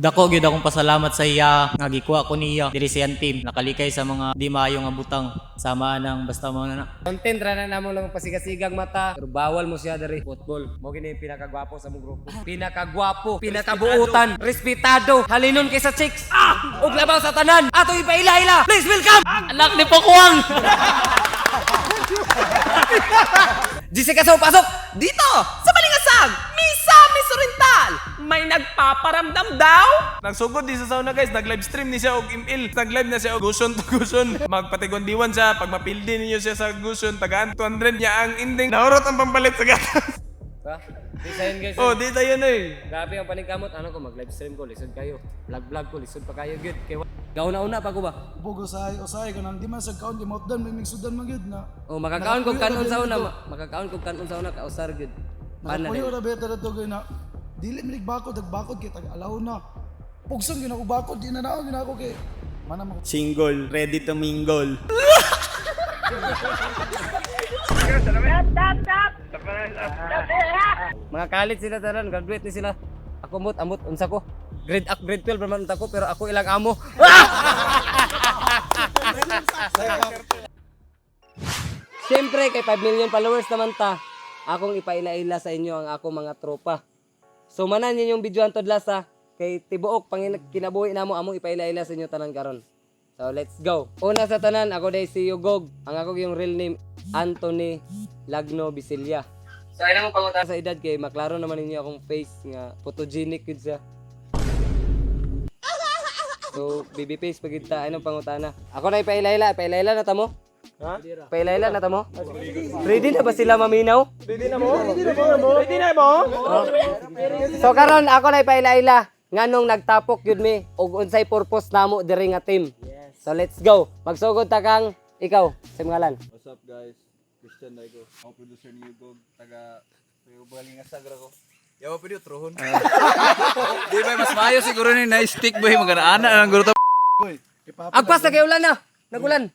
Dako gyud akong pasalamat sa iya nga gikuha ko niya diri sa iyang team. Nakalikay sa mga di maayo nga butang. Sama nang basta mo na. Content ra na namo lang pasigasigang mata, pero bawal mo siya diri football. Mo gini yung pinakagwapo sa mong grupo. Pinakagwapo, pinakabuutan, respetado, halinon kay sa chicks. Ah! Ug labaw sa tanan. Ato ipaila-ila. Please welcome Anak ni Pokwang. Jessica Soho, pasok. Dito, sa Balingasag, Misamis Oriental, may nagpaparamdam daw. Nagsugod di sa sauna, guys, nag-live stream ni siya og ML. Nag-live na siya og guson to guson. Magpatigondiwan siya, pag mapildi ninyo siya sa guson, tagaan 200 niya ang ending. Naurot ang pampalit sa gatas. Ha? Di sayon, guys. Oh, di tayo na eh. Grabe ang paningkamot. Ano ko, mag live stream ko, lisod kayo. Vlog vlog ko, lisod pa kayo gyud. Kay gauna-una pa ko ba? Bugo usahay usahay kanang di man sa kaon di mautdan may migsudan man gyud na. Oh, makakaon kog Nakapuyo kanon ra sa una, dito. makakaon kog kanon sa una kausar gyud. Pana Nakapuyo din. ra beta dato gyud na dili man bakod nagbakod kay tag alaw na. Pugson gyud ako bakod di na naon gyud ako kay mana mo. Single, ready to mingle. Mga college sila tanan, graduate ni sila. Ako mut amot unsa ko? Grade up, grade 12 man unta ko pero ako ilang amo. Siyempre kay 5 million followers naman ta. Akong ipaila-ila sa inyo ang ako mga tropa. So manan yun yung video antod last ha. Kay tibuok pangin kinabuhi namo among ipaila-ila sa inyo tanan karon. So let's go. Una sa tanan ako day si Yugog. Ang ako yung real name Anthony Lagno Bisilia. So ay mo pangutan sa edad kay maklaro naman ninyo akong face nga photogenic yun siya. So baby face pag ta anong pangutana. Ako na ipaila-ila, ipaila-ila na tamo. Ha? Pailaila na tamo? Ready na ba sila maminaw? Ready na mo? Ready na mo? So karon ako na ipaila-ila nganong nagtapok yun mi og unsay purpose namo diri nga team. So let's go. Magsugod ta kang ikaw sa imong ngalan. What's up, guys? Christian Daigo. Ako producer ni Yugog, taga Balingasag ra ko. Yawa pwede utrohon. Di ba mas maayo siguro ni na stick boy magana ana ang guro ta. Agpas na kay ulan na. Nagulan.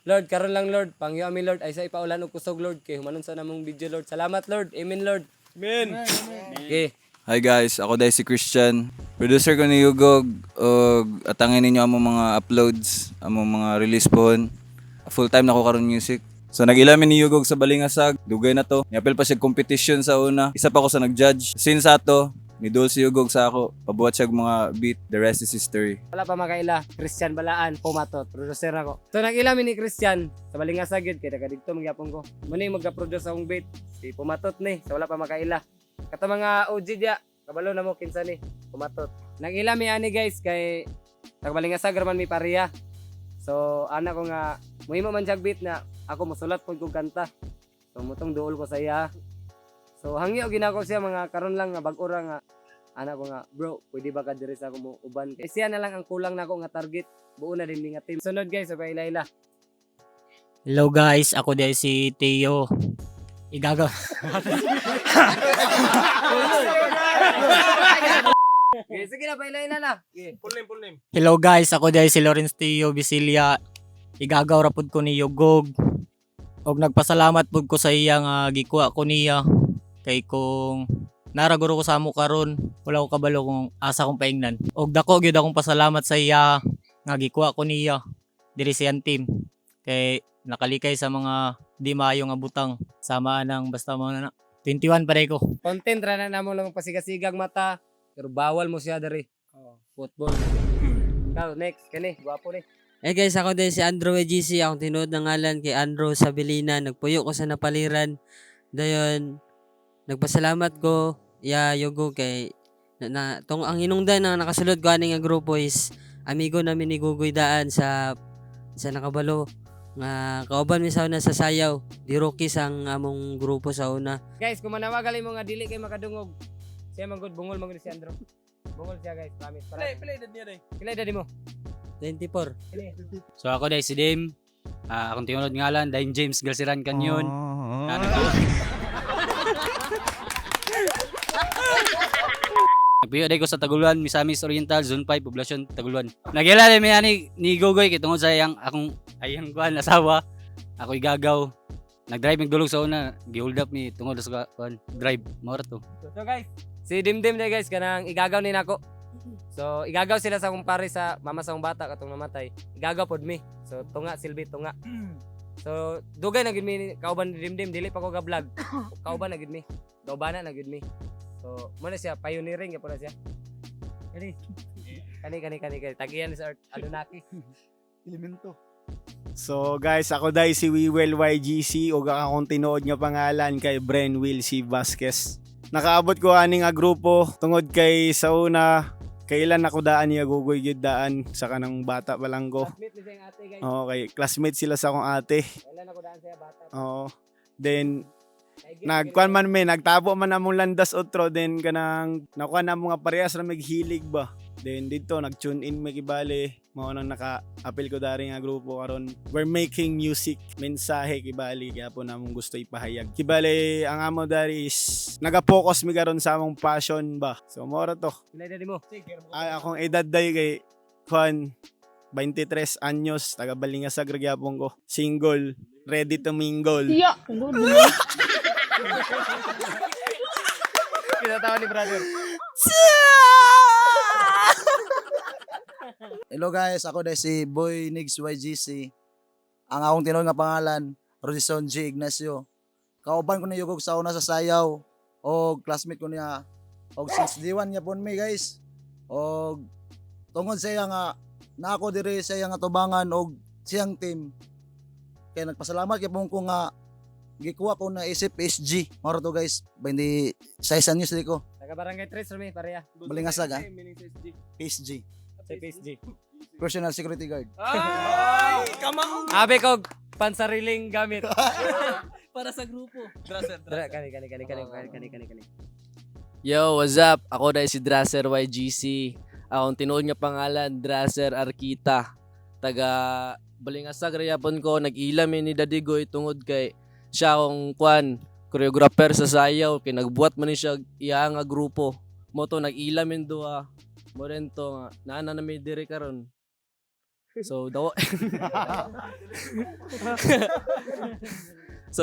Lord, karon lang Lord, pangyo ami Lord, ay sa ipaulan og kusog Lord kay humanon sa namong video Lord. Salamat Lord. Amen Lord. Amen. Okay. Hi guys, ako dahil si Christian. Producer ko ni Yugog og atangin ninyo among mga uploads, among mga release pohon. Full time na ko karon music. So nag-ila mi ni Yugog sa Balingasag, dugay na to. Niapil pa siya competition sa una. Isa pa ko sa nag-judge. Since ato, ni Dol si Yugog sa ako, pabuhat siya og mga beat, the rest is history. Wala pa makaila, Christian Balaan, pumatot, producer ako. So nag-ila mi ni Christian sa Balingasag gyud kay taga didto magyapon ko. Muna yung magka-produce akong beat, si pumatot ni, so wala pa makaila. Kato mga OG diya, kabalo na mo kinsa ni, pumatot. Nag-ila mi ani guys kay taga Balingasag ra man mi pareha. So ana ko nga muhimo man siyag beat na ako mosulat pud kog kanta. So mutong duol ko sa iya. So hangyo ginako siya mga karon lang nga bag-o ra nga ana ko nga, bro, pwede ba ka diri sa ako mo uban? Kay siya na lang ang kulang nako nga target. Buo na din mi nga team. Sunod guys, sa ila. Hello guys, ako dahil si Teo. Igagaw. Okay, sige na, paila-ila na. Okay. Full name, full name. Hello guys, ako dahil si Lawrence Teo Bisilia. Igagaw ra pud ko ni Yugog. Og nagpasalamat pud ko sa iya nga gikuha ko niya kay kung naraguro ko sa amo karon, wala ko kabalo kung asa kong paingnan. Og dako gyud akong pasalamat sa iya nga gikuha ko niya diri sa iyang team kay nakalikay sa mga di maayo nga butang. Sama nang basta mo na. 21 pa day ko. Content ra na namo lang pasigasigang mata, pero bawal mo siya diri. Football. Ikaw, next, kani, gwapo ni. Eh guys, ako din si Andrew GC, akong tinuod na ngalan kay Andrew Sabilina. Nagpuyo ko sa napaliran. Dayon, nagpasalamat ko ya Yogo kay na, na tong ang hinungdan na nakasulod ko ani nga grupo is amigo namin ni Gugoy Daan sa sa nakabalo nga kauban mi sa una sa sayaw di rookies ang among grupo sa una. Guys, kung manawagan mo nga dili kay makadungog. Siya man gud bungol man gud si Andrew. Bungol siya guys, promise. Play, play dad niya day. Pila edad mo? 24. Kini. So ako dahil si Dame, akong tinunod ngalan, dahil James Galsiran Canyon. Ah, Nagpiyo dahil ko sa Taguluan, Misamis Oriental, Zone 5, Poblasyon, Taguluan. Nagyala rin mi ani ni Gogoy kay tungod sa iyang akong ayang kuan asawa, ako'y gagaw. Nag-drive mig dulog sa una, gi-hold up mi tungod sa kuan drive, mao ra to. So guys, si Dimdim na guys kanang igagaw ni nako. So igagaw sila sa akong pare sa mama sa akong bata katong namatay. Igagaw pod mi. So tunga silbi tunga. So dugay na gid mi kauban ni Dimdim, dili pa ko ga vlog. Kauban na gid mi. Kaubana na gid mi. So mo na siya pioneering gyud na siya. Kani. Kani kani kani kani tagiyan ni sa Art Anunnaki. Elemento. So guys, ako dahil si Wewell YGC ug ang akong tinuod nga pangalan kay Bren Will C. Vasquez. Nakaabot ko ani nga grupo tungod kay sa una kailan ako daan niya gugoy gyud daan sa kanang bata pa lang ko. Classmate ni siyang ate, guys. Okay, classmate sila sa akong ate. Kailan ako daan siya bata. Oo. Then nagkuan man mi, nagtabo man among landas otro, then kanang nakuha na mo nga parehas ra maghilig ba. Then dito nag-tune in mi kibali, mao nang naka-apil ko dari nga grupo karon. We're making music, mensahe kibali kaya po namong gusto ipahayag. Kibali ang amo dari is naga-focus mi karon sa among passion ba. So mao ra to. Pila edad mo? Ay, akong edad day kay kuan 23 anyos, taga Balingasag ra gyapon ko. Single, ready to mingle. Kinatawa ni brother. Hello guys, ako dahil si Boy Nigs YGC. Ang akong tinuod nga pangalan, Rodison G. Ignacio. Kauban ko ni Yugog sa una sa sayaw o classmate ko niya. Og since day one niya po mi, guys. Og tungod sa iya nga na ako diri sa iya nga tubangan og siyang team. Kaya nagpasalamat kay ko nga gikuha ko na isip SG. Moro to, guys, 26 anyos di ko. Taga Barangay 3 rami pareha. Balingasag ah. PSG. Sa PSG. Personal security guard. Ay! Kamao! Abe kog pansariling gamit. Para sa grupo. Dra kani kani kani kani kani kani kani kani. Yo, what's up? Ako dahil si Dracer YGC. Akong tinuod nga pangalan, Dracer Arkita. Taga Balingasag Rayapon ko, nag-ilam ni Daddy Goy tungod kay siya akong kwan, choreographer sa sayaw, kay nagbuhat man ni siya iya nga grupo. Mo to nag-ilam min duha. Mo rin to nga naa na mi diri karon. So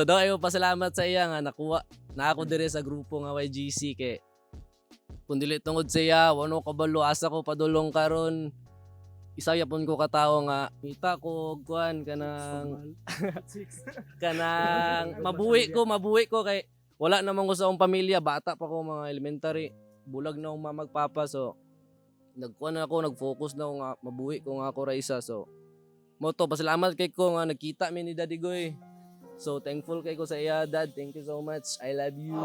daw ayo pasalamat sa iya nga nakuha na ako dire sa grupo nga YGC kay kung dili tungod sa iya wano kabalo asa ko padulong karon. Isa yapon ko katawo nga ngita ko og kuan kanang kanang mabuhi ko kay wala naman ko sa akong pamilya, bata pa ko, mga elementary, bulag na akong mamagpapa, so nagkuan na ako, nag-focus na ako nga mabuhi ko nga ako ra isa. So mo to, pasalamat kay ko nga nagkita mi ni Daddy Goy. So thankful kay ko sa iya, Dad. Thank you so much. I love you.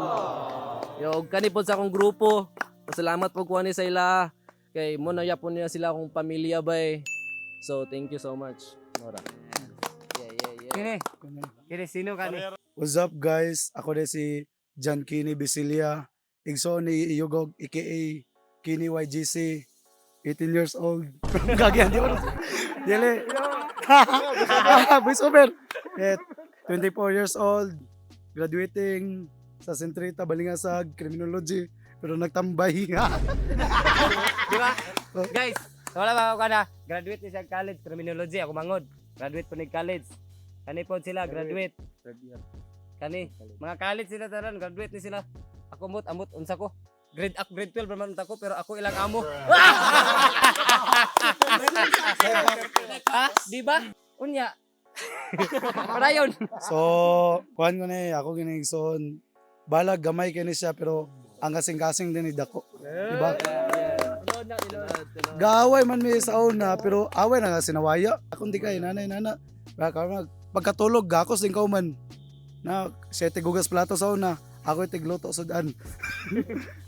Yo, og kani pod sa akong grupo. Pasalamat po ko ani sa ila kay mo na yapon niya sila akong pamilya bay. So thank you so much. Mora. Yeah. Kini. Kini sino kani? What's up, guys? Ako na si John Kini Bisilia. Igsoon ni Yugog, aka Kini YGC. 18 years old. Gagyan, di ko na. Dili. Voice over. Eh, 24 years old. Graduating sa Sentrita, Balingasag, Criminology. Pero nagtambay. Di ba? Guys, so wala ba ako kana? Graduate ni siya college criminology ako mangod. Graduate po ni college. Kani po sila graduate. Kani mga college sila tanan graduate ni sila. Ako mut amot unsa ko? Grade up grade 12 man unta ko pero ako ilang amo. Ha? Di ba? Unya. Padayon. So, kuhan ko na eh, ako ginigsoon. Balag, gamay kini siya, pero ang kasing-kasing din ni dako. Diba? Gaaway man mi sa una, pero away na nga sinawaya. Akong di kay nanay nana. Baka pagkatulog gakos din ka man. Na siya tigugas plato sa una, ako tigluto sudan.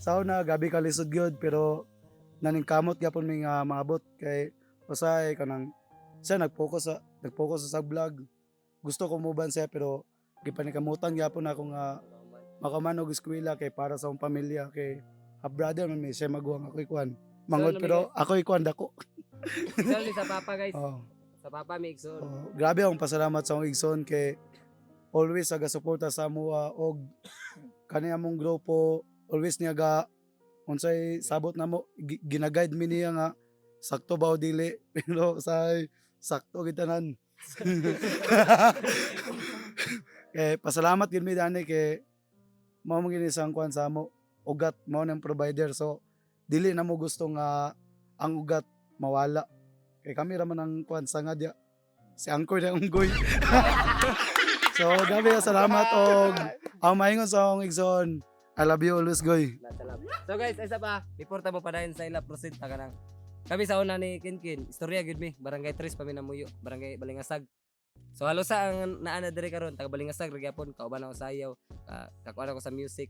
Sa una gabi kalisod gyud pero naningkamot gyapon mi nga maabot kay usahay kanang siya nag-focus sa vlog. Gusto ko muban siya pero gipanikamutan gyapon ako nga makaman og eskwela kay para sa akong pamilya kay half brother man mi siya maguwang ako ikuan. Mangod So, pero ako ikuan dako. Igsoon ni sa papa, guys. Oh. Sa papa mi igsoon. Oh, grabe akong pasalamat sa akong igsoon kay always aga suporta sa amoa og kani among grupo, always niya ga unsay sabot namo gina-guide mi niya nga sakto ba o dili pero sa sakto gid tanan. Kay pasalamat gid mi dani kay mao man gini sang kuan sa amo ugat mao nang provider, so dili na mo gusto nga Ang ugat mawala. Kay kami ra man ang kuan sanga diya. Si Angkoy na unggoy. So gabi salamat og ang maingon sa akong igsoon. I love you always, Goy. So guys, isa pa, before ta mo padayon sa ila proceed ta kanang. Kami sa una ni Kinkin, istorya gyud mi, Barangay 3 pa mi namuyo, Barangay Balingasag. So halos sa ang naa na diri karon, taga Balingasag ra gyapon, kauban ako sa sayaw, kakuan ako sa music.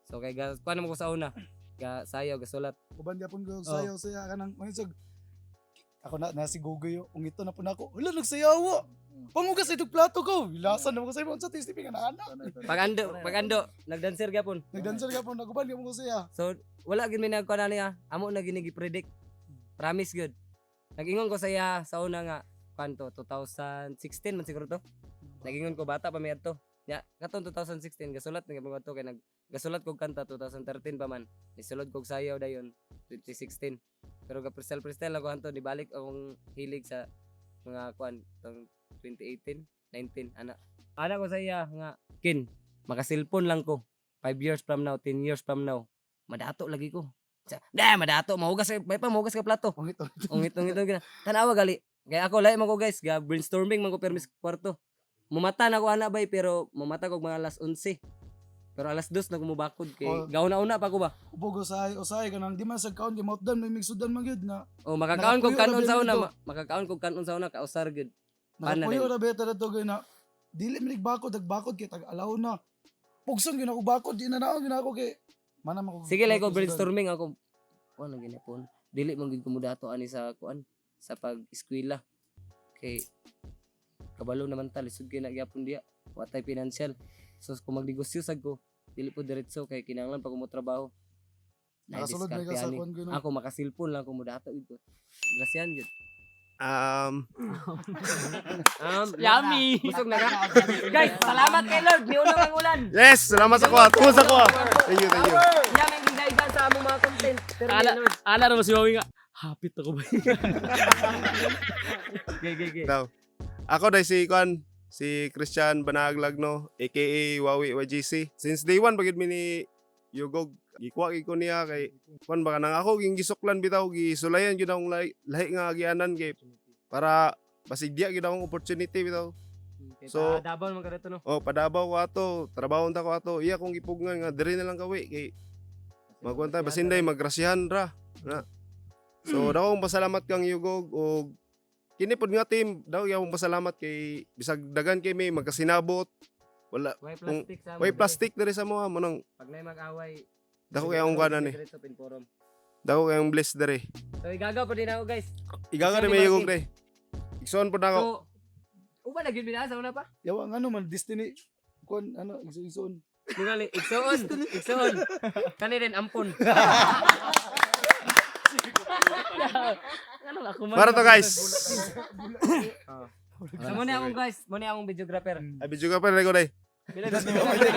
So kay ga kuan mo ko sa una, ga sayaw, gasulat. Uban gyapon ko sayaw saya kanang maingon ako na na si Gugoy ung ito na po nako. Hala nagsayaw. Pangugas itong plato ko. Ilasan naman ko sa imo unsa tasty nga na anak. Pag ando, nagdancer gyapon. Nagdancer gyapon naguban gyapon ko siya. So wala gyud mi nagkuan na niya, amo na gini gi-predict. Promise gyud. Nag-ingon ko sa iya sa una nga kanto 2016 man siguro to. Nag-ingon ko bata pa mi adto. Ya, katong 2016 gasulat na gyud to kay nag gasulat kog kanta 2013 pa man. Nisulod kog sayaw dayon 2016. Pero ga freestyle freestyle ako anto nibalik akong hilig sa mga kuan tong 2018, 19 ana. Ana ko sa iya nga kin makaselfon lang ko. 5 years from now, 10 years from now, madato lagi ko. Sa, "Da, madato, mahugas may pa mahugas ka plato." Ungit Ungit ungit ungit. Tanawa gali. Kaya ako lahi man ko guys, ga brainstorming man ko permis kwarto. Mumata na ko ana bay pero mumata ko mga alas 11. Pero alas 2 na kumubakod kay Oh. gauna-una pa ko ba. Ubo usay usay kanang di man sa kaon kay mautdan may migsudan man gyud na. Oh, makakaon kog Nakapuyo kanon ra sa ba una, dito? makakaon kog kanon sa una kausar gyud. Pana Nakapuyo din. ra beta to gyud na dili man bakod nagbakod kay tag alaw na. Pugson gyud ako bakod di na naon gyud ako kay mana man ko. Sige like ko brainstorming ako. Kuan lang ginapon. Dili man gyud ko mudato ani sa kuan sa pag-eskwela. Kay kabalo naman ta lisod kay na gyapon diya. Wa tay financial. So kung magnegosyo sad ko, dili po diretso kay kinahanglan pa ko mo trabaho. Nakasulod may ka sa ani. kuan gyud. Ako makasilpon lang ko mudato gyud ko. Grasyan gyud. Yummy! Busog na ka. Guys, salamat kay Lord. Niunong ang ulan. Yes, salamat sa kuha. Tungod sa kuha. Thank you, thank you. Yummy ang gidaidan sa among mga content. Pero Ala, Lord. ala naman si Wawi nga. Hapit ako ba? Gay, gay, gay. Daw. Ako dahil si Kwan, si Christian Banaglagno, aka Wawi YGC. Since day one, pagid mi ni Yugog, gikuha gid ko niya kay Kwan baka nang ako ging gisuklan bitaw gisulayan gyud akong lahi, lahi nga agianan kay para basig diya gyud akong opportunity bitaw. So, Davao man ka dito, no? Oh, padabaw ko ato, trabaho ta ko ato. Iya kong gipugngan nga diri na lang kawi kay magkuan ta basin day maggrasyahan ra. Na. So daw akong pasalamat kang Yugog og kini pod nga team daw akong pasalamat kay bisag dagan kay may magkasinabot. Wala Way kung plastic sa way amo, plastic diri sa mga mo nang Pag na mag-away, dako kay akong kuanan eh. Diretso Pinforum. Dako kay akong bless diri. So igagaw pa din ako guys. Igaga Igsoon ni ni may Yugog Marky. diri. Igsoon pod nako. So, uban na gyud sa una pa. Yawa ngano man destiny kuan ano igsoon. Tingali, igsoon, igsoon. Kani rin ampon. Ano ako man? Para to guys. So mo na akong guys, mo na akong videographer. Ay video ka pa ko dai. Pilay dan, pilay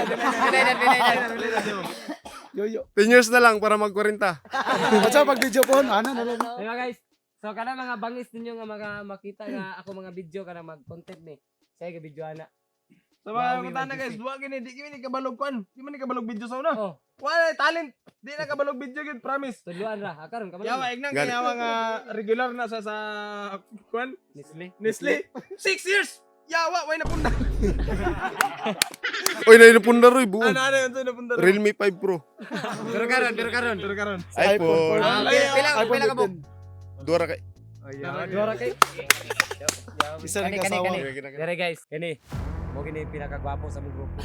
dan. Yoyo. 10 years na lang para mag-40. Basta pag video phone ana na lang. Diba guys? So kana mga bangis ninyo nga mga makita nga ako mga video kana mag-content ni. Sige ga video ana. Sa mga kutana guys, duwa gini, di gini kabalog kwan. Di man ni kabalog video sa una. Oh. Wala talent. Di na kabalog video gyud, promise. Tudluan ra, ah, karon ka man. Yawa ignan Gani. kay yawa nga regular na sa kwan Nestle. Nestle. 6 years. Yawa way napunda. Oy, nainapunda roy buo. Ano ano yun napunda. Realme 5 Pro. Pero karon, pero karon. Pero karon. iPhone. Ah, pila pila ka mo? Dua ra kay. Dua ra kay. Isa Kani rin kani kasawa. kani. Dere guys, kani. Mo gini pinakagwapo sa among grupo.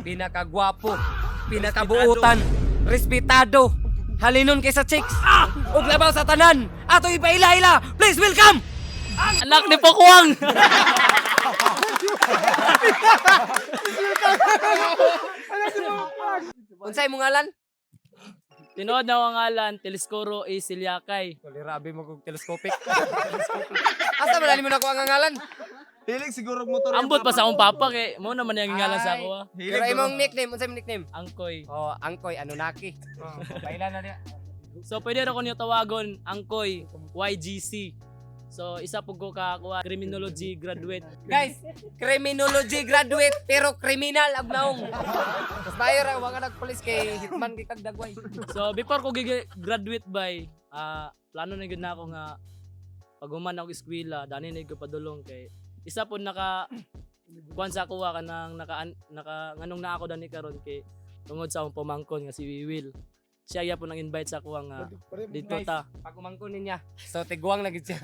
Pinakagwapo, pinakabuutan, respetado. Halinon kay sa chicks. Ug labaw sa tanan. Ato ipaila-ila. Please welcome Anak ni Pokwang! Unsay mong ngalan? Tinuod na ang ngalan, Telescoro A. Silyakay. Kolerabi mo kog telescopic. Asa man mo na ko ang ngalan? Hilig siguro og motor. Ambot pa sa akong papa kay mo naman yung ngalan sa ako. Ah. Pero imong nickname, unsay imong nickname? Angkoy. Oh, Angkoy Anunnaki. Oh, paila na niya. So pwede ra ko niyo tawagon Angkoy YGC. So isa pud ko ka kuha, criminology graduate. Guys, criminology graduate pero criminal ag naong. Mas mayo ra wa ka nagpulis kay hitman kay kag dagway. So before ko graduate by Plano na gyud nako nga pag human ako eskwela, dani na gyud ko padulong kay isa po naka kuan sa akuha kanang naka naka nganong na ako dani karon kay tungod sa akong pamangkon nga si Wiwil. Siya ya po nang invite sa akuha nga dito Guys, ta. pag umangkon niya, so tiguang na gid siya.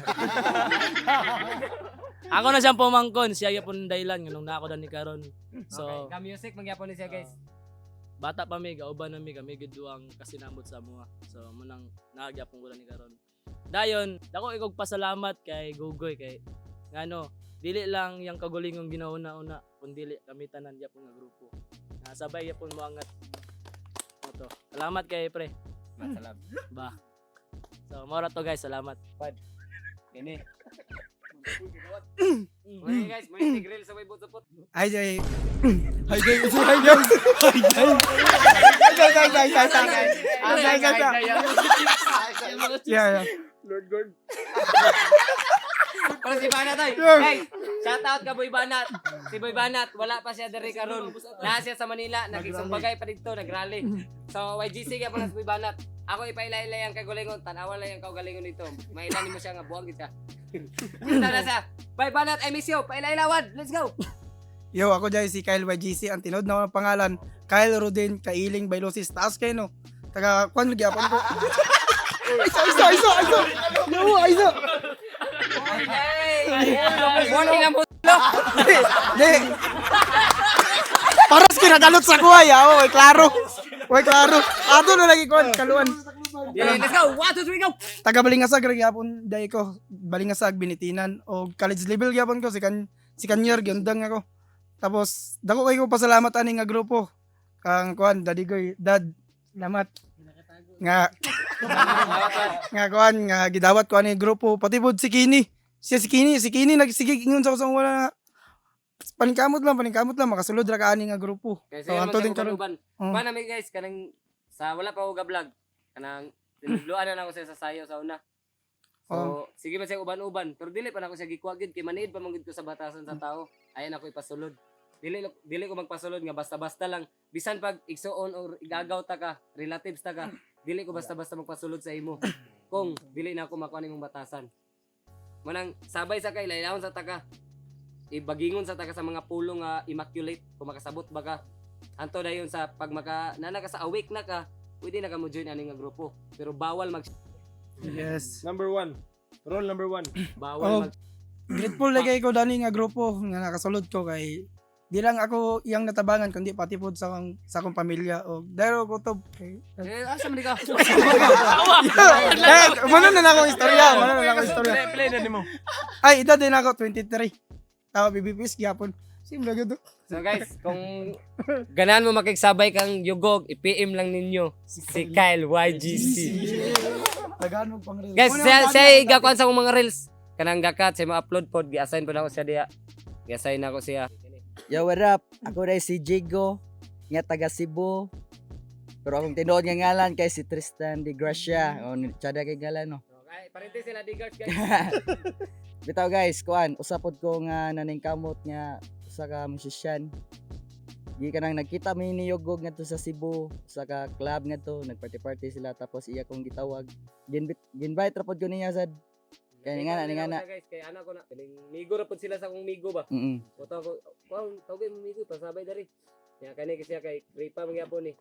Ako na siyang pamangkon, siya ya po nang dahilan nganong na ako dani karon. So, okay, ka music magyapon ni siya, guys. Bata pa mi, gauban na mi, kami gid ang kasinamot sa amoa. So munang naagyapon ko ni karon. Dayon, dako ikog pasalamat kay Gugoy kay ngano dili lang yang kagulingong ginauna-una kundi kami tanan gyapon nga grupo. Nasabay gyapon mo angat mo to. Salamat kay pre. Salamat. Ba. So mora to, guys, salamat. Pad. Kini. Okay guys, mo ni grill sa way buto-put. Hi Jay. Hi Jay. Hi Jay. Hi Jay. Hi Jay. Hi Jay. Hi Jay. Hi Jay. Yeah. Lord God. Pero si Banat ay. Yeah. Hey, shout out ka Boy Banat. Si Boy Banat, wala pa siya diri karon. Naa siya sa Manila, nagisumbagay pa didto, nagrally. So YGC kaya pa na si Boy Banat. Ako ipaila-ila yang kagalingon, tanawa lang yang kaugalingon dito. Maila nimo siya nga buwang gid siya. Tana siya. Boy Banat, I miss you. Paila-ilawad. Let's go. Yo, ako dyan si Kyle YGC. Ang tinod na akong pangalan, Kyle Rodin Kailing Bailosis. Taas kayo, no? Taga, kwan, lagi apon ko. Isa, isa, isa, isa. Yo, isa. Warning ang Di, di. Paras kinadalot sa kuha, ya. Oh, klaro. Oy, klaro. Ato na lagi kwan, kaluan. Yeah, let's go. 1, 2, 3, go. Taga Balingasag ra gyapon dai ko. Balingasag Binitinan o college level gyapon ko si Kanyer gyundang ako. Tapos dako kay ko pasalamat ani nga grupo. Kang kuan Daddy Goy, Dad, salamat. Nga nga kuan nga gidawat ko ani grupo pati pod si Kini. Siya si Kini nagsige ingon sa ko sa wala na paningkamot lang makasulod ra ka ani nga grupo. Kaya So, sige anto man din sa karon. uban. Oh. Paano mi guys kanang sa wala pa ko ga-vlog kanang tinudloan na nako siya sa sayo sa una. So, Oh. sige man siya uban-uban, pero dili pa nako siya gikuha gid kay maniid pa man gid ko sa batasan sa tao. Ayan ako ipasulod. Dili dili ko magpasulod nga basta-basta lang bisan pag igsuon or igagaw ta ka, relatives ta ka, dili ko basta-basta magpasulod sa imo kung dili na ako makuha nimong batasan. Manang sabay sa kay lailahon sa taka. Ibagingon sa taka sa mga pulong nga immaculate kung makasabot ba ka. Anto dayon sa pag maka nana ka sa awake na ka, pwede na ka mo join ani nga grupo. Pero bawal mag Yes. Number one. Role number one. Bawal Oh, mag grateful lagi ko dani nga grupo nga nakasulod ko kay di lang ako iyang natabangan kundi pati pod sa akong pamilya o dahil ko to kay Eh, asa man ka? Eh, muna na lang akong istorya, muna na lang akong istorya. Play, play na nimo. Ay, edad din ako 23. Tawa BBPS gyapon. Sim lagi to. So guys, kung ganahan mo makigsabay kang Yugog, i-PM lang ninyo si Kyle YGC. Tagaan mo pang reels. Guys, siya siya gakuan sa akong mga reels. Kanang gakat, siya ma-upload pod, gi-assign pod ako siya diha. Gi-assign ako siya. Yo, what up? Ako rin si Jigo, nga taga Cebu. Pero akong tinuod nga ngalan kay si Tristan De Gracia. O, tsada kay ngalan, no. Okay, parente sila di guys. Bitaw guys, kuan, usapod ko nga naningkamot nga usa ka musician. Gi kanang nagkita mi ni Yugog ngadto sa Cebu, usa ka club ngadto, nagparty-party sila tapos iya kong gitawag. Ginbite ra pod ko niya sad. Kay nga na, ni nga na. Guys, kay ana ko na. Kaning migo ra pod sila sa akong migo ba. Buto ako, wow, tawag mo migo pasabay dari. Ya kani kasi kay Ripa magyapon ni.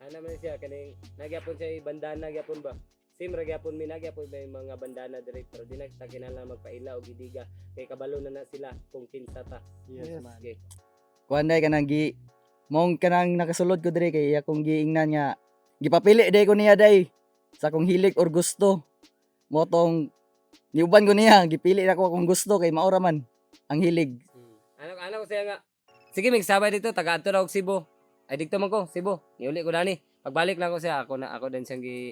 Ana man siya kaning nagyapon siya bandana gyapon ba. Sim ra gyapon mi nagyapon may mga bandana diri pero di na kita kinahanglan magpaila og gidiga kay kabalo na na sila kung kinsa ta. Yes, man. Sige. Kuan day kanang gi mong kanang nakasulod ko diri kay iya kong giingnan nga gipapili day ko niya day sa akong hilig or gusto. Mo tong niuban ko niya, gipili na ko akong gusto kay maora man ang hilig. Ano ano ko siya nga. Sige migsabay dito taga adto ra og Cebu. Ay dito man ko Cebu. Niuli ko dani. Pagbalik lang ko siya ako na ako din siyang gi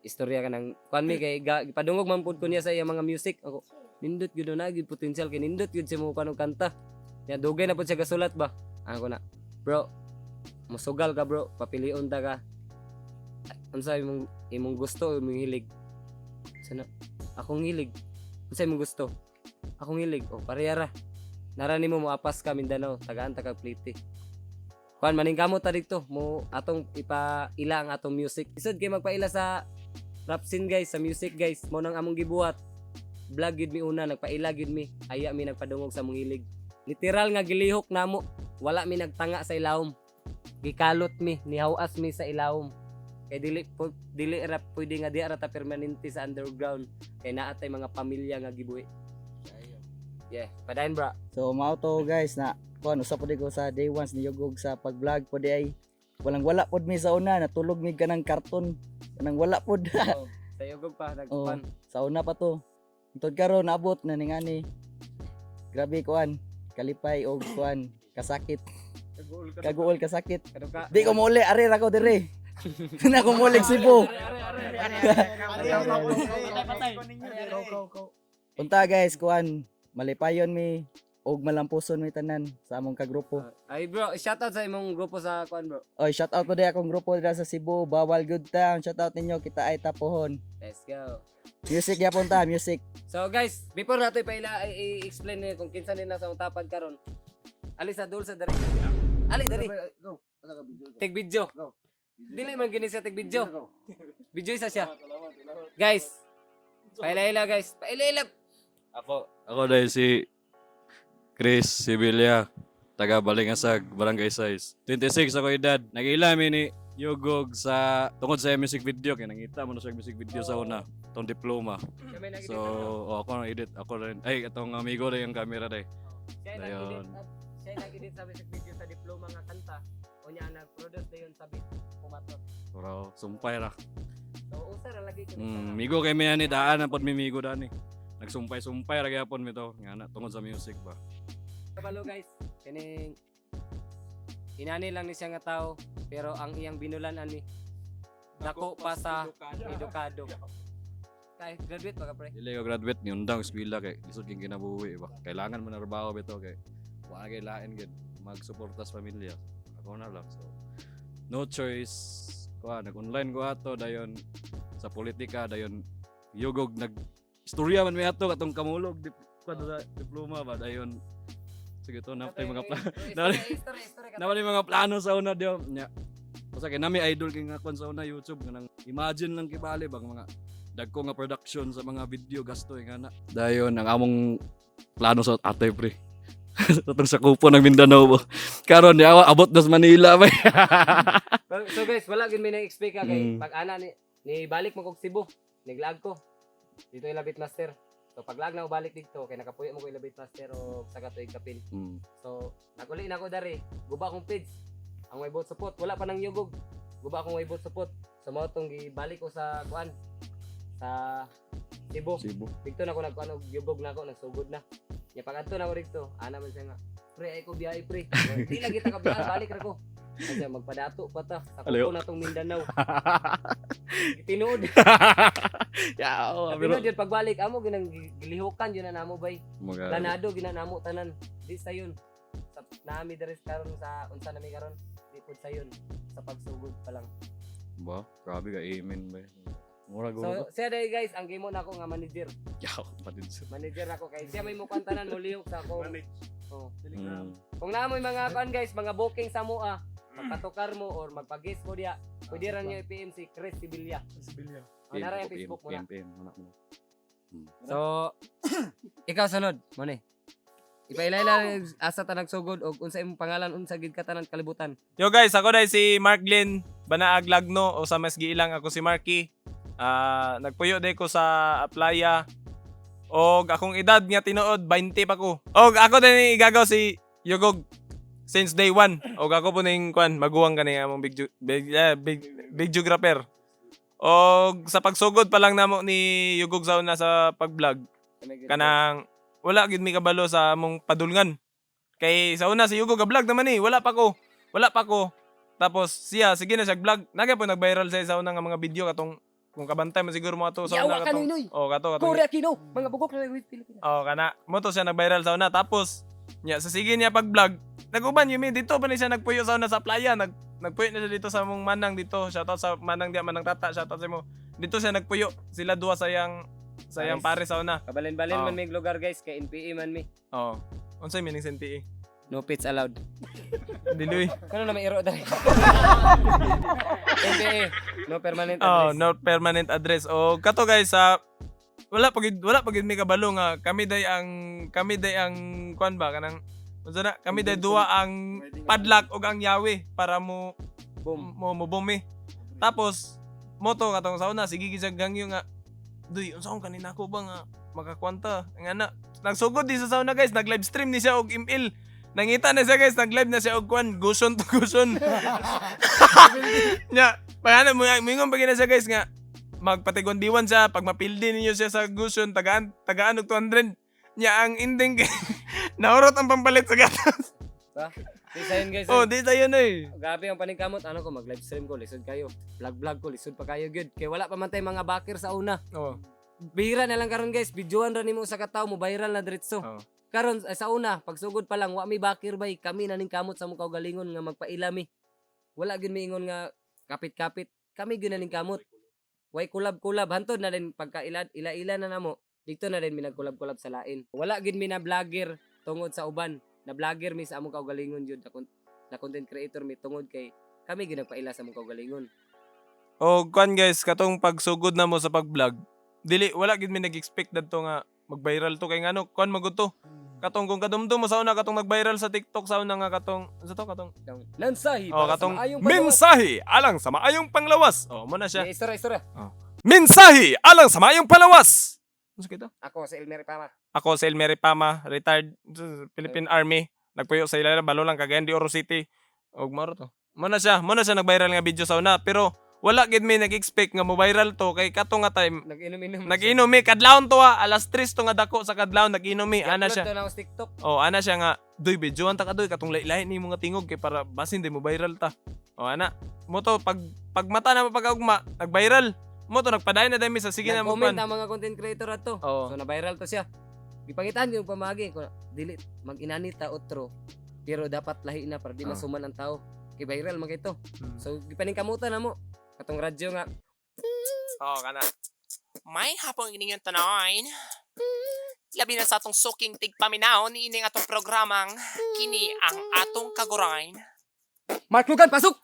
istorya kanang kuan mi kay gipadungog man pud ko niya sa iyang mga music. Ako nindot gyud na gyud potential kay nindot gyud siya mo kuan og kanta. Ya dugay na pud siya gasulat ba. Ano ko na. Bro, musugal ka bro, papilion ta ka. Unsa imong imong gusto o imong hilig? Sana akong hilig. Unsa imong gusto? Akong hilig. O parehara. Nara nimo moapas ka Mindanao, tagaan ta kag plite. Kuan maningkamot ta dito mo atong ipaila ang atong music. Isod kay magpaila sa rap scene guys, sa music guys, mao nang among gibuhat. Vlog gyud mi una, nagpaila gyud mi, aya mi nagpadungog sa among hilig. Literal nga gilihok namo, wala mi nagtanga sa ilawom. Gikalot mi, nihawas mi sa ilawom. Kay dili dili ra pwede nga di ra ta permanente sa underground kay naa tay mga pamilya nga gibuhi. Yeah, padayon bra. So mao to guys na kuan usa pud ko sa day ones ni Yugog sa pag-vlog pud ay walang wala pud mi sa una, natulog mi kanang karton, kanang wala pud. Oh, sa Yugog pa Oh, nagkuan. sa una pa to. Tungtod karon naabot na ningani. Grabe kuan, kalipay og kuan, kasakit. Kaguol kasakit. Kaduka. Di ko muuli, ari ra ko dire. Na ko muuli Cebu. Punta guys, kuan, malipayon mi og malampuson mi tanan sa among kagrupo. Ay bro, shoutout sa imong grupo sa kuan bro. Oy, shout out po di akong grupo dira sa Cebu, Bawal Good Town. Shout out ninyo, kita ay tapohon. Let's go. Music yapon ta, music. So guys, before nato ipaila i-explain ni kung kinsa nila sa tapad karon. Ali sa dul sa diri. Ali diri. Take video. Dili man gini siya take video. Video isa siya. Guys, paila-ila guys. Paila-ila. Ako dahil si Chris Sibilia, taga Balingasag, Barangay Size. 26 ako edad. Nag-ila mi ni Yugog sa tungod sa music video kay nangita mo na siya music video sa una, tong diploma. Siya may nag-edit So, ano? oh, ako nang edit, ako rin. Ay, atong amigo rin yung camera day. Siya nag-edit Dayon. siya nag-edit sa music video sa diploma nga kanta. Unya ang nag-produce dayon sa beat pumatot. Pero sumpay ra. So usa ra lagi ko. Migo kay mi ani daan na pod mi migo daan eh. Nagsumpay-sumpay ra gyapon mi to nga na tungod sa music ba. Kabalo guys, kining inani lang ni siya nga tao pero ang iyang binulan ani dako pa sa edukado. Kay graduate pa ka pre. Dili ko graduate ni undang eskwela kay lisod king kinabuhi ba. Kailangan mo na trabaho bitaw kay wa kay lain gid magsuporta sa pamilya. Ako na lang so no choice ko nag-online ko ato dayon sa politika dayon yugog nag istorya man mi ato katong kamulog dip, kuan sa diploma ba dayon sige to na mga plano na mga plano sa una diyo nya. Basta kay nami idol kay nga kuan sa una YouTube kanang imagine lang kibali bang mga dagko nga production sa mga video gasto nga na. Dayon ang among plano sa ate pre. Tatong sa kupo ng Mindanao ba. Karon di awa abot na sa Manila ba. So guys, wala gid mi na-expect ka kay pag ana ni ni balik mo kog Cebu, naglag ko. Dito ilabit master. So paglag na ko balik dito kay nakapuyo mo ko ilabit master o sa katuig kapin. So naguli na ko dari, guba akong page. Ang way bot support, wala pa nang yugog. Guba akong way bot support. So mao tong gibalik ko sa kuan sa Cebu. Cebu. Dito na ako nagkuan og yugog na ako, nagsugod na. Nya pag adto na ako dito, ana man siya nga. Pre, ay ko biyahe pre. Di lagi ta ka biyahe, balik ra ko. Kasi magpadato pa ta sa Alayo. kuko na tong Mindanao. Tinuod. Ya, oh, pero Tinuod yun pagbalik amo ginang gilihukan yun na namo bay. Mga- Planado gina namo tanan. Di sayon. Sa nami diri karon sa unsa nami karon, di pud sayon sa pagsugod pa lang. Ba, grabe ka amen ba. Mura go. So siya dai guys, ang gimo nako nga manager. Yaw, patid sa. Manager ako kay siya may mukuan tanan molihok sa ako. Oh. Kung naa mo'y mga kuan guys, mga booking sa mua, magpatukar mo or magpag-guest mo diya, pwede ra niyo i-PM si Chris Sibilia. Sibilia. Oh, nara yung Facebook mo na. PM, PM, wala mo. So, ikaw sunod, mo ni. Ipailala asa ta nagsugod og unsa imong pangalan, unsa gid ka tanan kalibutan. Yo guys, ako dahil si Mark Glenn Banaag Lagno o sa mas giilang ako si Marky. Ah, nagpuyo day ko sa playa. Og akong edad nga tinuod 20 pa ko. Og ako din igagaw si Yugog since day one. Og ako po ning kwan maguwang kani among big big eh, big big geographer. Og sa pagsugod pa lang namo ni Yugog sa una sa pag-vlog kanang wala gid mi kabalo sa among padulngan. Kay sa una si Yugo ga-vlog naman eh, wala pa ko. Wala pa ko. Tapos siya sige na siya vlog. Naga po nag-viral sa una nga mga video katong kung kabantay man siguro mo ato sa Yawa una ka, katong. Noynoy! Oh, kato katong. Korea Kino, mga bugok na with Pilipinas. Oh, kana mo to siya nag-viral sa una tapos nya sa sige niya pag-vlog naguban yun mi dito pa ni siya nagpuyo sa una sa playa nagpuyo na siya dito sa mong manang dito shoutout sa manang diya manang tata shoutout sa mo dito siya nagpuyo sila duha sa yang Pares. pare sa una. Kabalin-balin Oh. man mig lugar guys kay NPE man mi. Oh, unsay meaning sa NPE? No pets allowed. Diloy. Kano na may iro dali. NPA, no permanent Oh, address. no permanent address. O kato guys sa wala pa gid mi kabalo nga kami day ang kuan ba kanang unsa na kami day duwa ang padlock ug ang yawi para mo Boom. mo mo boom eh. Tapos mo to katong sa una sige gid siya gangyo nga duy unsa akong kanina ko ba nga makakwanta nga na nagsugod di sa sauna guys, nag live stream ni siya og ML. Nangita na siya guys, nag live na siya og kuan guson to guson. Nya, pagana mo moingon pa gid na siya guys nga magpatigondiwan siya pag mapildi ninyo siya sa guson, tagaan tagaan og 200. Nya ang ending kay naurot ang pampalit sa gatas. Ba? Di sayon guys. Oh, di tayo na eh. Grabe ang paningkamot. Ano ko, mag live stream ko, lisod kayo. Vlog vlog ko, lisod pa kayo gyud. Kay wala pa man tay mga backer sa una. Oh. Bihira na lang karon guys, videoan ra nimo sa katawo mo viral na diretso. Oh. Karon eh, sa una, pagsugod pa lang wa mi backer bay, kami na ning kamot sa mong kaugalingon nga magpailami. Wala gyud miingon nga kapit-kapit. Kami gyud na ning kamot. Way kulab-kulab hantod na din pagka ila ila na namo. Dito na din mi nagkulab-kulab sa lain. Wala gyud mi na vlogger tungod sa uban. Na vlogger mi sa among kaugalingon gyud na content creator mi tungod kay kami gyud nagpaila sa among kaugalingon. O kuan guys, katong pagsugod na mo sa pag-vlog, dili wala gid mi nag-expect dadto nga mag-viral to kay ngano kuan magud to. Katong kung kadumdum mo sa una katong nag-viral sa TikTok sa una nga katong unsa to katong Lansahi oh para sa katong maayong paglawas. mensahe alang sa maayong panglawas. Oh, mo na siya. May istorya, istorya. Mensahe alang sa maayong palawas. Unsa kito? Ako si Elmer Pama. Ako si Elmery Pama, retired sa Philippine Army. Nagpuyo sa Ilara, balo lang Cagayan de Oro City. Og maro to. Mo na siya nag-viral nga video sa una, pero wala gid mi nag-expect nga mo viral to kay kato nga time Nag-inom-inom. nag-inom mi kadlawon to ah, alas 3 to nga dako sa kadlawon nag-inom mi ana Upload siya. to na ako sa TikTok. Oh, ana siya nga doy videoan ta ka doy katong lahi-lahi ni mga tingog kay para basin di mo viral ta. Oh, ana. Mo to pag pag mata na mapag-ugma, nag-viral. Mo to nagpadayon na dami sa sige na mo Nag-comment pan. ang mga content creator ato. Oo. So na-viral to siya. Gipangitaan yung pamagi ko dili mag-inani ta otro. Pero dapat lahi na para di masuman ang tao. Kay viral man kay to. So gipaningkamutan na mo katong radyo nga Oh, kana. May hapong iningon tanon. Labi na sa atong suking tigpaminaw ni ining atong programang kini ang atong kagurain. Mark Lugan pasok.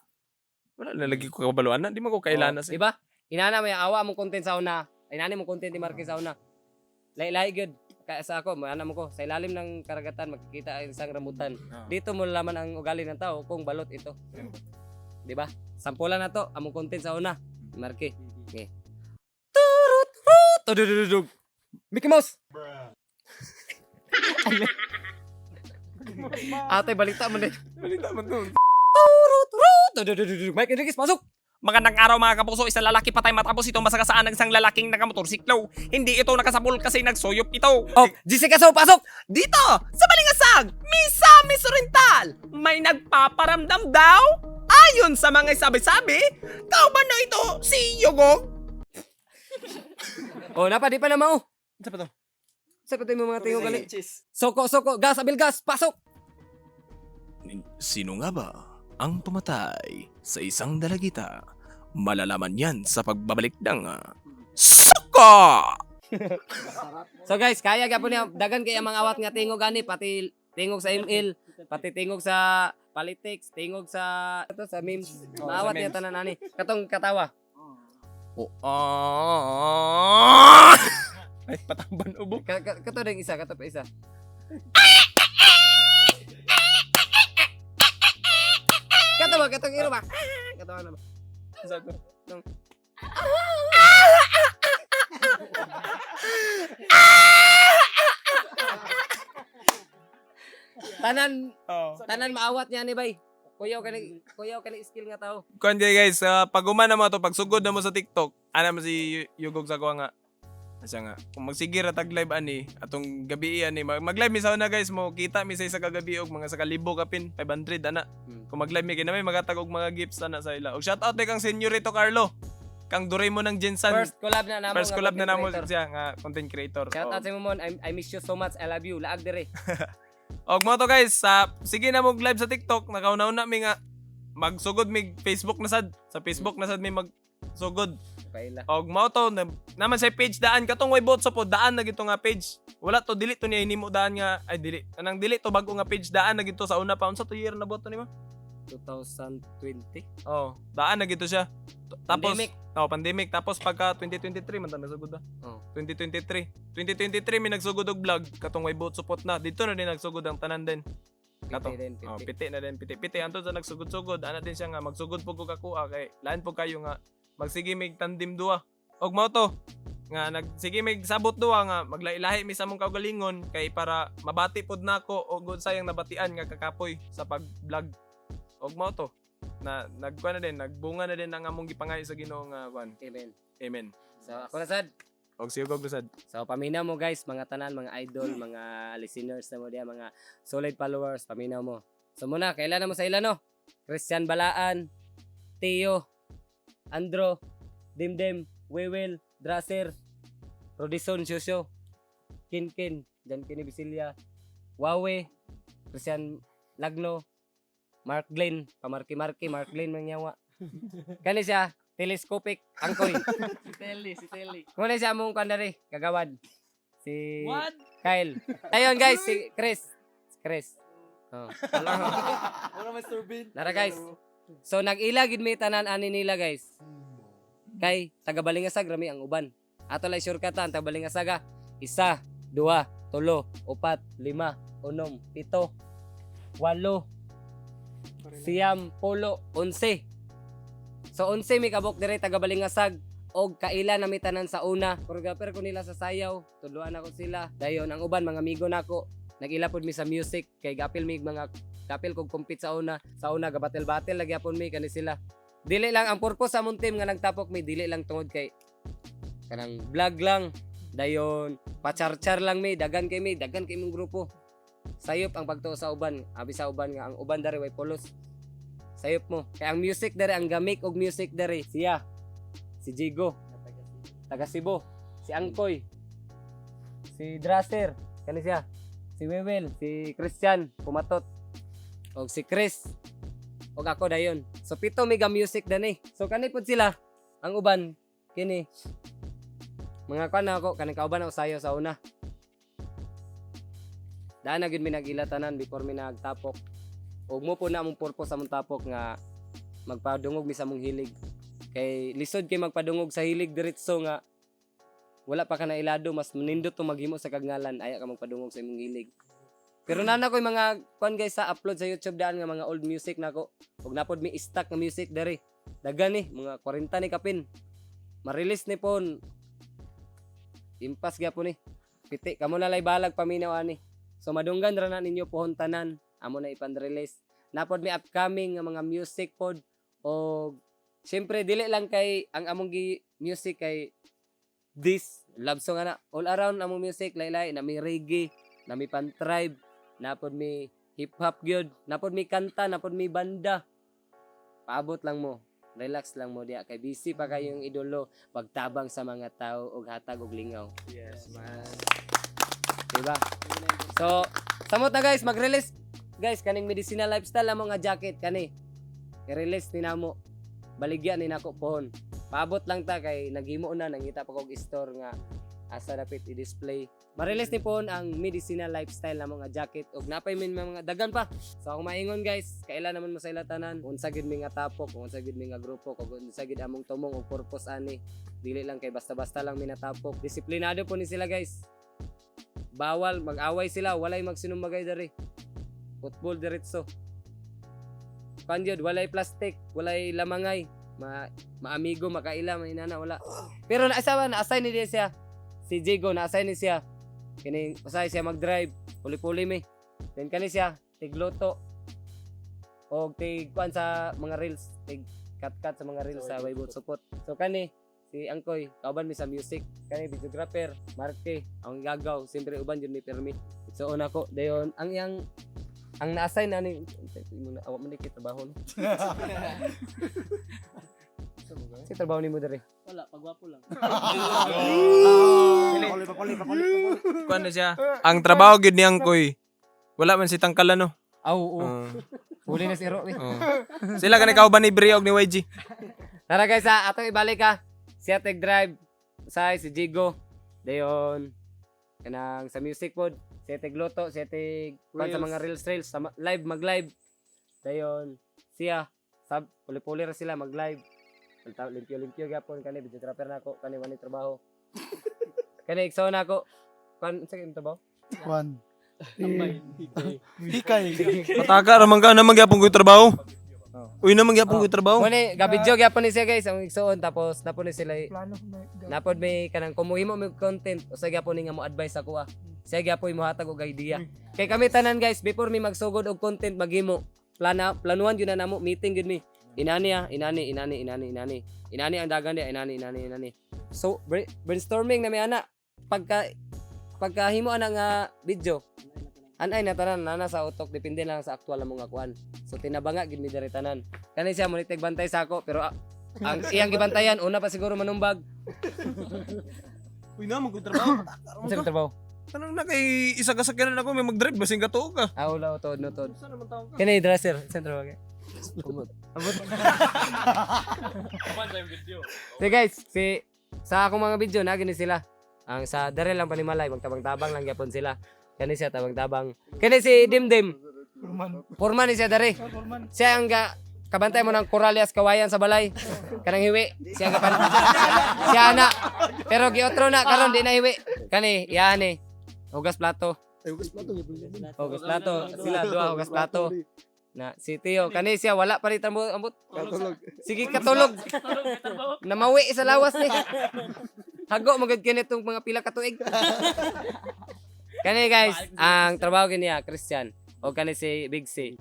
Wala na lagi ko kabaluan na, di man ko kailan na Oh, di ba? Inana may awa mong content sa una. Inani mong content ni Marquez sa una. Lahi-lahi gyud. Kaya sa ako, maana mo ko, sa ilalim ng karagatan makikita ang isang rambutan. Dito mo lalaman ang ugali ng tao kung balot ito. Di ba? Sampulan na to, among content sa una. Marque. Okay. Turut rut tudududug. Mickey Mouse. Ate, balita mo din. Balita man to. Turut rut tudududug. Mike Enriquez, pasok! Magandang araw mga kapuso, isang lalaki patay matapos itong masagasaan ng isang lalaking nakamotorsiklo. Hindi ito nakasabol kasi nagsuyop ito. Oh, Jessica So, pasok! Dito, sa Balingasag, Misamis Oriental, may nagpaparamdam daw. Ayon sa mga sabi-sabi, kauban na ito si Yugog. Oh, napa, di pa na mao. Unsa pa to? Sa patay mo mga tingog gali. Soko, soko, gas, abil gas, pasok! Sino nga ba ang pumatay sa isang dalagita? Malalaman yan sa pagbabalik ng Suko! So guys, kaya gyapon niya dagan kay ang mga awat nga tingog ani pati tingog sa ML, pati tingog sa politics, tingog sa ito sa memes. Oh, Maawat sa niya memes. tanan ani. Katong katawa. Oh, ah. Ay, patamban ubo. Kato ding isa, kato pa isa. Kato ba, katong iro ba? Kato ano ba? Sa to? Tong- Tanan, Oh. tanan maawat niya ni bay. Kuyaw kani skill nga tao. Kuan kay guys, pag umana mo to, pagsugod na mo sa TikTok, ana mo si Yugog sa kuha nga. Siya nga, kung magsige ra tag live ani, atong gabi ani, mag-live mi sa una guys mo, kita mi sa isa ka gabi og mga sa kalibo kapin, 500 ana. Kung mag-live mi kay na may magatag og mga gifts ana sa ila. Og shout out kay kang Senyorito Carlo. Kang Doraemon ng Jensan. First collab na namo. First nga collab na content namo creator. siya nga content creator. Shout out Og- sa imo mon. I miss you so much. I love you. Laag dire. Og mo to guys, sa sige na mo live sa TikTok, nakauna-una mi nga magsugod mig Facebook na sad. Sa Facebook na sad mi magsugod. Kaila. Og mao to naman sa page daan katong way bot sa po daan na gito nga page. Wala to, dili to niya hinimo daan nga ay dili. Anang dili to bago nga page, daan na gito sa una pa. Unsa to year na boto nimo? 2020. Oh, daan na gito siya. Tapos Pandemic. Oh, pandemic. Tapos pagka 2023 man ta nagsugod. Oh. 2023. 2023 mi nagsugod og vlog katong way bot support na. Dito na din nagsugod ang tanan din. Kato. Piti din, piti. Oh, piti na din, piti. Piti antod sa nagsugod-sugod, ana din siya nga magsugod pug ko kakuha kay lain pug kayo nga magsige mig tandim duha. Og mao to nga nagsige mig sabot duha nga maglailahi mi sa among kaugalingon kay para mabati pod nako og unsay ang nabatian nga kakapoy sa pag-vlog. Og mao to na nagkuan na din, nagbunga na din ang among gipangayo sa Ginoo nga kuan. Amen. Amen. So ako na sad. Og si Ugog sad. So paminaw mo guys, mga tanan, mga idol, mga listeners na mo diya, mga solid followers, paminaw mo. So muna, kailan na mo sa ila no? Christian Balaan, Teo, Andro, Dimdim, Wewel, Draser, Rodison Shosho, Kinkin, Jan Kini Bisilia, Wawe, Christian Lagno, Mark Glenn, pamarki-marki, Mark Glenn mangyawa. Kani siya, telescopic, angkoy. Si Telly, si Telly. Muna siya among kandari, kagawad. Si What? Kyle. Ayun guys, si Chris. Si Chris. Oh. Wala may turbine. Nara guys. So nag-ila gid mi tanan ani nila guys. Kay taga Balingasag rami ang uban. Ato lay shortcut ang taga Balingasag ah. Isa, duha, tulo, upat, lima, unom, pito, walo, siyam, pulo, 11. So 11 mi kabok dire taga Balingasag og kaila na mi tanan sa una. Choreographer ko nila sa sayaw, tudloan ako sila. Dayon ang uban mga amigo nako. Nag-ila pod mi sa music kay gapil mi mga gapil kog compete sa una. Sa una gabattle-battle lagi apon mi kani sila. Dili lang ang purpose sa among team nga nagtapok mi, dili lang tungod kay kanang vlog lang. Dayon pacharchar lang mi, dagan kay mi, dagan kay mong grupo. Sayop ang pagtuo sa uban, abi sa uban nga ang uban diri way pulos. Sayop mo. Kay ang music diri, ang gamik og music diri siya. Si Jigo, taga Cebu, si Angkoy, si Draser, kani siya, si Wewel, si Christian, pumatot, og si Chris, og ako dayon. So pito mega music dani. So kani pud sila ang uban kini. Mga kuan na ako kaning kauban ako sayo sa una. Daan na gyud mi nag-ila tanan before mi nagtapok. Og mo po na among purpose sa among tapok nga magpadungog mi sa among hilig. Kay lisod kay magpadungog sa hilig diretso nga wala pa ka na ilado, mas nindot to maghimo sa kagngalan aya ka magpadungog sa imong hilig. Pero nana ko'y mga kuan guys sa upload sa YouTube daan nga mga old music nako. Ug napod mi stock nga music diri. Dagan ni mga 40 ni kapin. Ma-release ni pon. Impas gyapon ni. Piti kamo na lay balag paminaw ani. So madunggan ra na ninyo pohon tanan. Amo na ipan-release. Napod mi upcoming nga mga music pod og syempre dili lang kay ang among gi music kay this love song ana. All around among music laylay na mi reggae, na mi pan tribe, napod mi hip hop gyud, napod mi kanta, napod mi banda. Paabot lang mo. Relax lang mo diya kay busy pa kayong idolo pagtabang sa mga tao og hatag og lingaw. Yes, man. Diba? So, samot na guys, mag-release guys kaning medicinal lifestyle amo nga jacket kani. I-release ni namo. Baligya ni nako pohon. Paabot lang ta kay naghimo na, nangita pa kog store nga asa dapit i-display. Ma-release ni pohon ang medicinal lifestyle na mga jacket ug napay min mga dagan pa. So akong maingon guys, kaila naman mo sa ila tanan, unsa gid mi nga tapok, unsa gid mi nga grupo, kung unsa gid among tumong og purpose ani. Dili lang kay basta-basta lang mi natapok. Disiplinado po ni sila guys. Bawal mag-away sila, walay magsinumbagay diri. Football diretso. Kanjod, walay plastic, walay lamangay. Maamigo, makaila, mainana, wala. Pero naasa na-assign ni siya. Si Jigo, na-assign ni siya. Kini, usahay siya mag-drive. Puli-puli mi. Then kani siya, tigluto. O tig kuan sa mga reels, tig cut-cut sa mga reels sa Weibo support. So kani, si Angkoy, kauban mi sa music. Kani videographer, Marke, ang gagaw, siyempre uban yun mi pirmi. So una ko, dayon ang iyang ang na-assign na ni awa man ni kay trabaho no. Si trabaho nimo diri. Wala, pagwapo lang. Kuan na siya. Ang trabaho gyud ni Angkoy. Wala man si tangkalan no. Aw, oo. Huli na si Ero. Sila kani kauban ni Bri og ni YG. Tara guys, ha, atong ibalik ha. Siya tag drive say si Jigo. Dayon kanang sa music pod, siya tag luto, siya tag kuan sa Reels. mga reels reels sa live mag live. Dayon siya sab puli-puli ra sila mag live. Limpyo-limpyo gyapon kani videographer nako kani wani trabaho. Kani igsoon nako. Kuan unsa kay trabaho? Kwan. Hikay. Pataka ra man ka naman gyapon ko'y trabaho. Uy naman gyapon ko'y trabaho. Mo ni gabidyo gyapon ni siya guys ang igsoon tapos napon ni sila Plano may napod may kanang kumuhimo may content usa gyapon ni nga mo advice ako ah. Siya gyapon mohatag og idea. Kay kami tanan guys before mi magsugod og content maghimo planuan gyud na namo, meeting gyud mi. Inani ah, inani, inani, inani, inani. Inani ang dagan di, inani, inani, inani. So brainstorming na mi ana pagkahimo ana nga video anay na tanan nana sa utok, depende lang sa aktual mo nga kuan. So tinabanga gid mi diri tanan. Kani siya mo bantay sa ako pero ang iyang gibantayan una pa siguro manumbag. Uy naman ko'y trabaho. Unsa kang trabaho? Tanong na kay isa ka sakyanan ako may mag-drive basing gatuo ka. Ah, wala tuod no tuod. Saan naman tawag ka? Kani dresser, sa trabaho kay. Abot. So guys, si sa akong mga video na gini sila. Ang sa dere lang panimalay magtabang-tabang lang gyapon sila. Kani siya tabang-tabang. Kani si Dimdim. Purman. Purman ni siya dere. Siya ang kabantay mo ng Coralias Kawayan sa balay. Kanang hiwi. Siya ang kapan. Siya ana. Pero giotro na karon di na hiwi. Kani, iyan eh. Hugas plato. Ay, hugas plato. Hugas plato. Sila duha hugas plato. Na si Tio kani siya wala pa rin tambo ambot. Katulog. Sige katulog. Namawi sa lawas ni. Hago magud kini tong mga pila ka tuig. Kani guys, ang trabaho gini niya Christian o kani si Big C.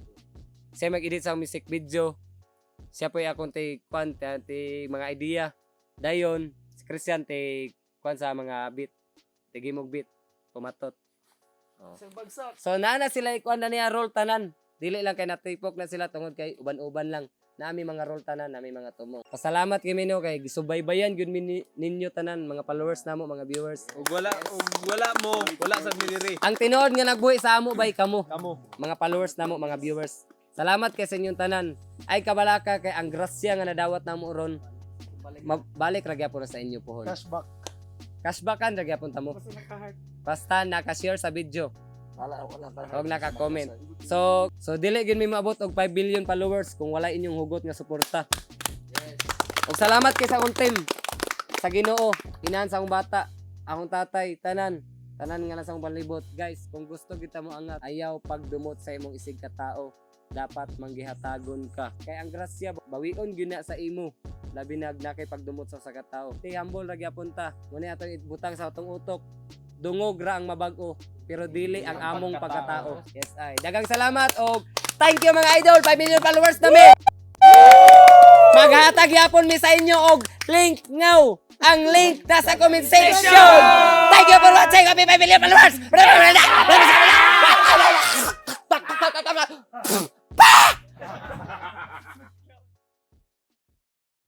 Siya mag-edit sa music video. Siya po akong ti kwan ti mga idea. Dayon si Christian ti kwan sa mga beat. Ti gimog beat. Pumatot. Oh. So naa na sila ikuan na niya role tanan. Dili lang kay natipok na sila tungod kay uban-uban lang. Nami mga role tanan, nami mga tumong. Pasalamat kami no kay gisubaybayan gyud mi ninyo tanan mga followers namo, mga viewers. Ug wala mo, wala sa mi diri. Ang tinuod nga nagbuhi sa amo bay kamo. Kamo. Mga followers namo, mga viewers. Salamat kay sa inyong tanan. Ay kabalaka kay ang grasya nga nadawat namo ron. Balik ra gyapon na sa inyo pohon. Cashback. Cashbackan ra gyapon ta mo. Basta naka-heart. Basta naka-share sa video. Wala, wala pa. Huwag naka-comment. So dili gyud mi maabot og 5 billion followers kung wala inyong hugot nga suporta. Ug salamat kay sa akong team. Sa Ginoo, inahan sa akong bata, akong tatay, tanan, tanan nga nasa akong palibot. Guys, kung gusto kita mo angat, ayaw pagdumot sa imong isig ka tao. Dapat manggihatagon ka. Kay ang grasya bawion gyud na sa imo. Labi na na kay pagdumot sa usa ka tawo. Ti humble ra gyapon ta. Muna atong ibutang sa atong utok. Dungog ra ang mabag-o, pero dili ang among pagkatao. Yes ay. Dagang salamat og thank you mga idol, 5 million followers na mi. Maghatag yapon mi sa inyo og link now. Ang link nasa comment section. Thank you for watching. Happy 5 million followers.